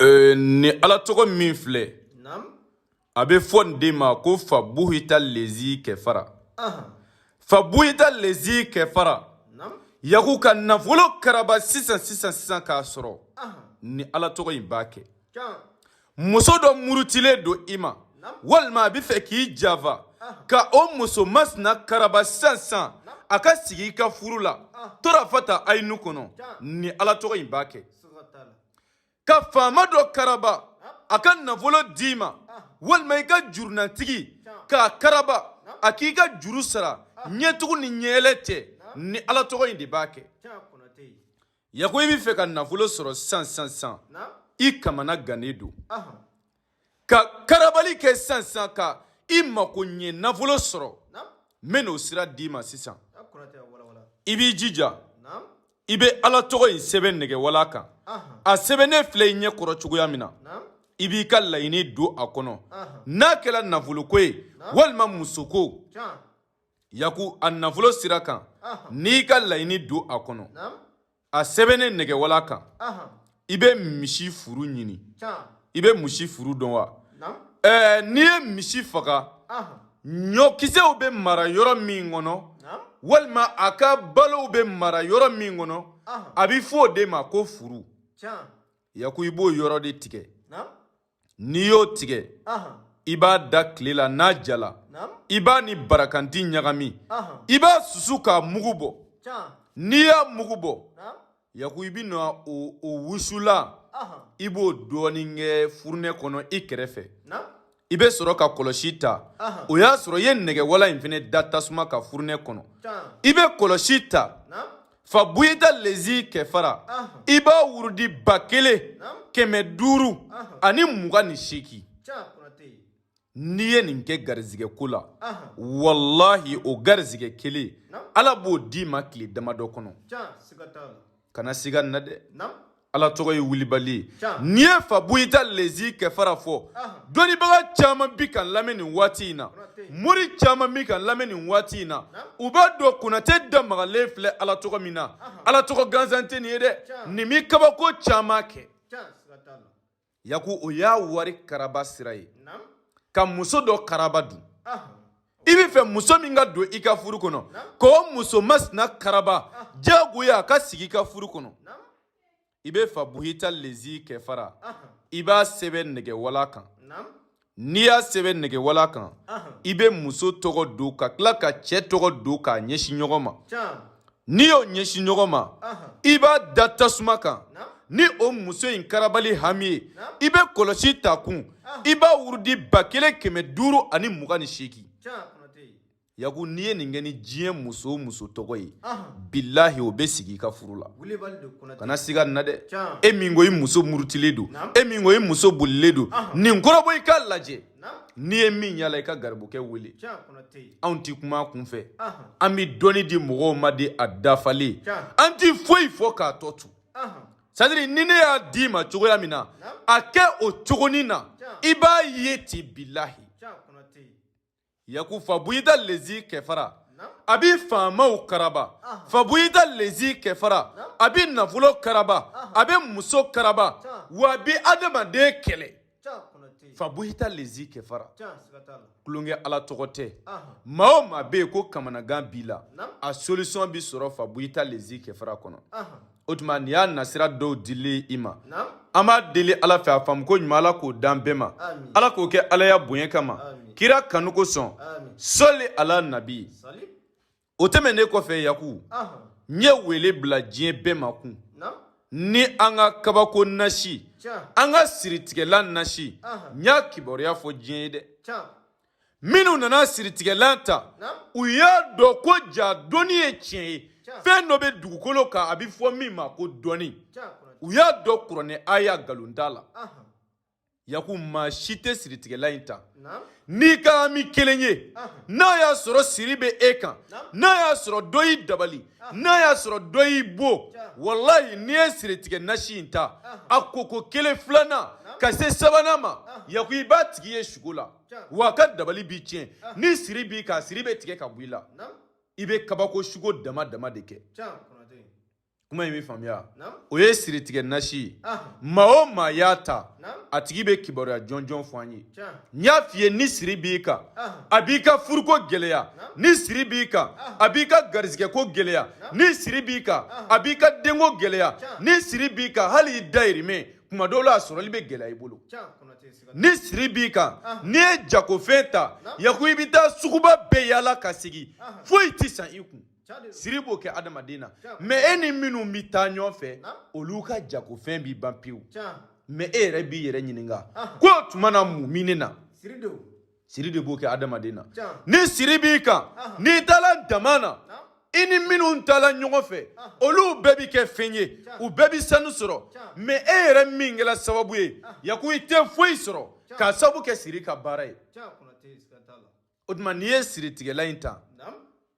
Ni Ala tɔgɔ min filɛ, a bɛ fɔ nin de ma ko fabuhita lezi kɛfara. Fabuhita lezi kɛfara, yaku ka nafolo karaba sisan sisan sisan k'a sɔrɔ, ni Ala tɔgɔ in b'a kɛ. Muso dɔ murutilen don i ma, walima a bɛ fɛ k'i janfa, ka o muso masina karaba sisan sisan, a ka sigi i ka furu la torafata ayinu kɔnɔ, ni Ala tɔgɔ in b'a kɛ. Ka faama dɔ karaba a ka nafolo d'i ma, walima i ka jurunatigi k'a karaba a k'i ka juru sara ɲɛtugu ni ɲɛyɛlɛ tɛ, ni Ala tɔgɔ in de b'a kɛ. Yaku, i bɛ fɛ ka nafolo sɔrɔ sisan sisan sisan, i kamana gannen don, ka karabali kɛ sisan sisan ka i mako ɲɛ nafolo sɔrɔ, n bɛ n'o sira d'i ma sisan. I b'i jija, i bɛ Ala tɔgɔ in sɛbɛn nɛgɛwala kan. A sɛbɛnnen filɛ i ɲɛ kɔrɔ cogoya min na, i b'i ka laɲini don a kɔnɔ, n'a kɛra nafoloko ye walima musoko. Yaku, a nafolo sira kan, n'i ka laɲini don a kɔnɔ, a sɛbɛnnen nɛgɛwala kan, i bɛ misi furu ɲini. I bɛ misi furu dɔn wa? Ɛɛ, n'i ye misi faga, ɲɔkisɛw bɛ mara yɔrɔ min kɔnɔ, walima a ka balow bɛ mara yɔrɔ min kɔnɔ, a bɛ fɔ o de ma ko furu. Yaku, i b'o yɔrɔ de tigɛ. N'i y'o tigɛ, i b'a da tile la, n'a jala, i b'a ni barakanti ɲagami, i b'a susu k'a mugu bɔ. N'i y'a mugu bɔ, yaku, i bɛ na o wusulan, i b'o dɔɔnin kɛ furunɛ kɔnɔ i kɛrɛfɛ. I bɛ sɔrɔ ka kɔlɔsi ta. O y'a sɔrɔ i ye nɛgɛwala in fana da tasuma kan furunɛ kɔnɔ. I bɛ kɔlɔsi ta, fabuhita lezi kɛfara, i b'a wurudi 1528. N'i ye nin kɛ garizigɛ ko la, walahi, o garizigɛ kelen, Ala b'o d'i ma tile damadɔ kɔnɔ. Kana siga nin na dɛ, Ala tɔgɔ ye wulibali ye. N'i ye fabuhita lezi kɛfara fɔ, dɔnnibaga caman bi ka n lamɛn nin waati in na, mori caman bi ka n lamɛn nin waati in na, u b'a dɔn Konatɛ da magalen filɛ Ala tɔgɔ min na. Ala tɔgɔ gansan tɛ nin ye dɛ, nin bi kabako caman kɛ. Yaku, o y'a wari karaba sira ye. Ka muso dɔ karaba dun, i bɛ fɛ muso min ka don i ka furu kɔnɔ, k'o muso masina karaba diyagoya a ka sigi i ka furu kɔnɔ, i bɛ fabuhita lezi kɛfara, i b'a sɛbɛn nɛgɛwala kan. N'i y'a sɛbɛn nɛgɛwala kan, i bɛ muso tɔgɔ don ka tila ka cɛ tɔgɔ don k'a ɲɛsin ɲɔgɔn ma. N'i y'o ɲɛsin ɲɔgɔn ma, i b'a da tasuma kan. Ni o muso in karabali hami ye, i bɛ kɔlɔsi ta kun, i b'a wurudi 1528. Yaku, n'i ye nin kɛ ni diɲɛ muso o muso tɔgɔ ye, bilahi, o bɛ sigi i ka furu la. Kana siga nin na dɛ. E min ko i muso murutilen don, e min ko i muso bolilen don, nin kɔrɔbɔ i k'a lajɛ. N'i ye min y'a la, i ka garibukɛ wele. Anw ti kuma a kunfɛ, an bɛ dɔnni di mɔgɔw ma de a dafalen. An ti foyi fɔ k'a tɔ to. C'est-à-dire, ni ne y'a d'i ma cogoya min na, a kɛ o cogonin na, i b'a ye ten, bilahi. Yaku, fabuhita lezi kɛfara, a bi faamaw karaba. Fabuhita lezi kɛfara, a bi nafolo karaba, a bɛ muso karaba, wa a bi adamaden kɛlɛ. Fabuhita lezi kɛfara, tulonkɛ Ala tɔgɔ tɛ. Maa o maa bɛ yen ko kamanagan b'i la, a solution bi sɔrɔ fabuhita lezi kɛfara kɔnɔ. O tuma, nin y'a nasira dɔw dilen i ma. An b'a deli Ala fɛ, a faamuko ɲuman, Ala k'o d'an bɛɛ ma. Ala k'o kɛ Alaya bonya kama, kira kanu kosɔn. Sɔli ala nabi. O tɛmɛnen kɔfɛ, Yaku, n ye wele bila diɲɛ bɛɛ ma kun ni an ka kabako nasi, an ka siritigɛlan nasi. N y'a kibaruya fɔ diɲɛ ye dɛ. Minnu nana siritigɛlan ta, u y'a dɔn ko ja dɔnni ye tiɲɛ ye. Fɛn dɔ bɛ dugukolo kan, a bɛ fɔ min ma ko dɔnni. U y'a dɔn kuranɛ aya nkalon t'a la. Yaku, maa si tɛ siritigɛlan in ta n'i ka hami kelen ye. N'a y'a sɔrɔ siri bɛ e kan, n'a y'a sɔrɔ dɔ y'i dabali, n'a y'a sɔrɔ dɔ y'i bon, walayi, n'i ye siritigɛ nasi in ta, a koko kelen, filanan ka se sabanan ma, Yaku, i b'a tigi ye sugo la, wa a ka dabali b'i tiɲɛ. Ni siri b'i kan, siri bɛ tigɛ ka bɔ i la. I bɛ kabako sugo dama dama de kɛ. Kuma in bɛ faamuya. O ye siritigɛ nasi ye. Maa o maa y'a ta, a tigi bɛ kibaruya jɔnjɔn fɔ an ye. N y'a f'i ye, ni siri b'i kan, a b'i ka furuko gɛlɛya. Ni siri b'i kan, a b'i ka garizigɛko gɛlɛya. Ni siri b'i kan, a b'i ka denko gɛlɛya. Ni siri b'i kan, hali i dayirimɛ, tuma dɔw la a sɔrɔli bɛ gɛlɛya i bolo. Ni siri b'i kan, n'i ye jagofɛn ta, yaku, i bɛ taa suguba bɛɛ yaala ka segin, foyi tɛ san i kun. Siri b'o kɛ adamaden na. Mais e ni minnu bɛ taa ɲɔgɔn fɛ, olu ka jagofɛn b'i ban pewu. Mais e yɛrɛ b'i yɛrɛ ɲininka ko o tuma na mun bɛ ne na? Siri de b'o kɛ adamaden na. Ni siri b'i kan, n'i taara dama na, i ni minnu taara ɲɔgɔn fɛ, olu bɛɛ bi kɛ fɛn ye, u bɛɛ bi sanu sɔrɔ. Mais e yɛrɛ min kɛra sababu ye, yaku, i tɛ foyi sɔrɔ k'a sababu kɛ siri ka baara ye. O tuma n'i ye siritigɛla in ta,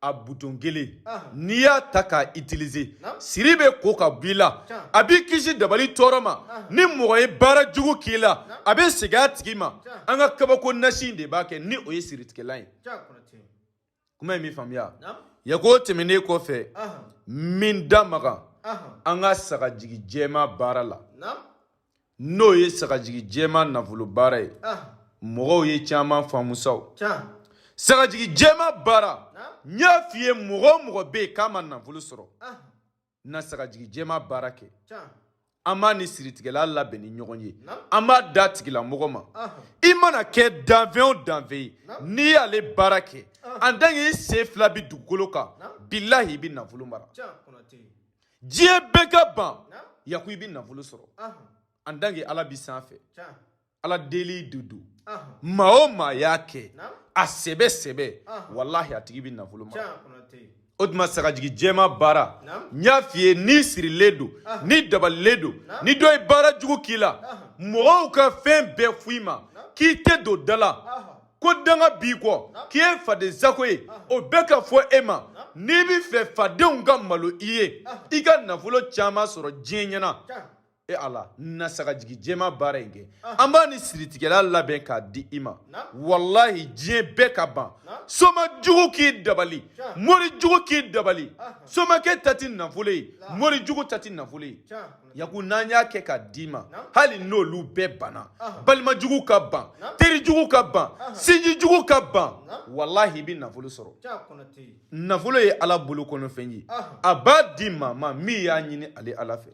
a bouton kelen, n'i y'a ta k'a utiliser, siri bɛ ko ka bɔ i la, a b'i kisi dabali tɔɔrɔ ma. Ni mɔgɔ ye baara jugu k'i la, a bɛ segin a tigi ma. An ka kabako nasi in de b'a kɛ, ni o ye siritigɛla ye. Kuma in bɛ faamuya. Yaku, o tɛmɛnen kɔfɛ, min da maga an ka sagajigi jɛma baara la, n'o ye sagajigi jɛma nafolo baara ye, mɔgɔw ye caman faamu sa. Sagajigi jɛma baara, n y'a f'i ye, mɔgɔ o mɔgɔ bɛ yen k'a ma nafolo sɔrɔ, na sagajigi jɛma baara kɛ. An b'a ni siritigɛla labɛn ni ɲɔgɔn ye, an b'a d'a tigilamɔgɔ ma. I mana kɛ danfɛn o danfɛn ye, n'i y'ale baara kɛ, en tant que i sen fila bɛ dugukolo kan, bilahi, i bɛ nafolo mara. Diɲɛ bɛɛ ka ban, yaku, i bɛ nafolo sɔrɔ en tant que Ala bɛ sanfɛ. Ala deli de don. Maa o maa y'a kɛ a sɛbɛ sɛbɛ, walahi, a tigi bɛ nafolo mara. O tuma sagajigi jɛma baara, n y'a f'i ye, n'i sirilen don, n'i dabalilen don, ni dɔ ye baara jugu k'i la, mɔgɔw ka fɛn bɛɛ f'i ma k'i tɛ don da la, ko danga b'i kɔ, k'i ye faden sago ye, o bɛɛ ka fɔ e ma, n'i bɛ fɛ fadenw ka malo i ye, i ka nafolo caman sɔrɔ diɲɛ ɲɛna, e Ala, na sagajigi jɛma baara in kɛ. An b'a ni siritigɛla labɛn k'a di i ma. Walahi, diɲɛ bɛɛ ka ban, soma jugu k'i dabali, mori jugu k'i dabali. Somakɛ ta tɛ nafolo ye, mori jugu ta tɛ nafolo ye. Yaku, n'an y'a kɛ k'a d'i ma, hali n'olu bɛɛ banna, balima jugu ka ban, teri jugu ka ban, sinji jugu ka ban, walahi, i bɛ nafolo sɔrɔ. Nafolo ye Ala bolo kɔnɔfɛn ye, a b'a di maa ma min y'a ɲini ale Ala fɛ.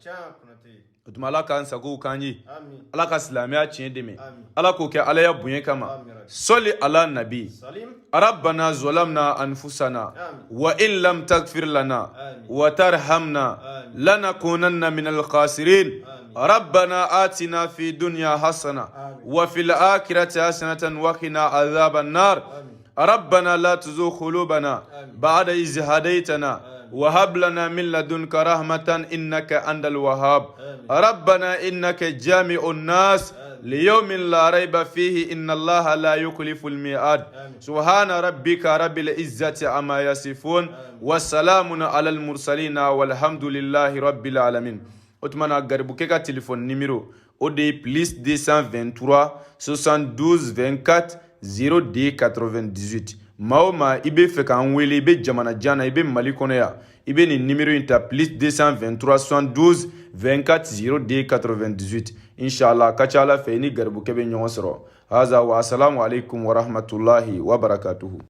O tuma Ala k'an sagow k'an ye, Ala ka silamɛya tiɲɛ dɛmɛ, Ala k'o kɛ Alaya bonya kama. Sɔli ala nabi. Rabbana zolamna anfusana wa in lam tagfir lana wa tarhamna lanakunanna minal khasirin. Rabbana atina fi dunya hasana wa fil akhirati hasanatan wa qina adhaban nar. ربنا لا تزغ قلوبنا بعد إذ هديتنا وهب لنا من لدنك رحمة إنك أنت الوهاب. ربنا إنك جامع الناس ليوم لا ريب فيه إن الله لا يخلف الميعاد. سبحان ربك رب العزة عما يصفون وسلام على المرسلين والحمد لله رب العالمين. O tuma na garibukɛ ka téléphone numéro, o de ye plus 223 72 24 02 98. Maa o maa i bɛ fɛ k'an wele, i bɛ jamana jan na, i bɛ Mali kɔnɔ yan, i bɛ nin numéro in ta, plus 223 72 24 02 98. Inshallah, ka ca Ala fɛ, i ni garibukɛ bɛ ɲɔgɔn sɔrɔ. Haza wa assalamu alaikum wa rahmatullahi wa barakatuhu.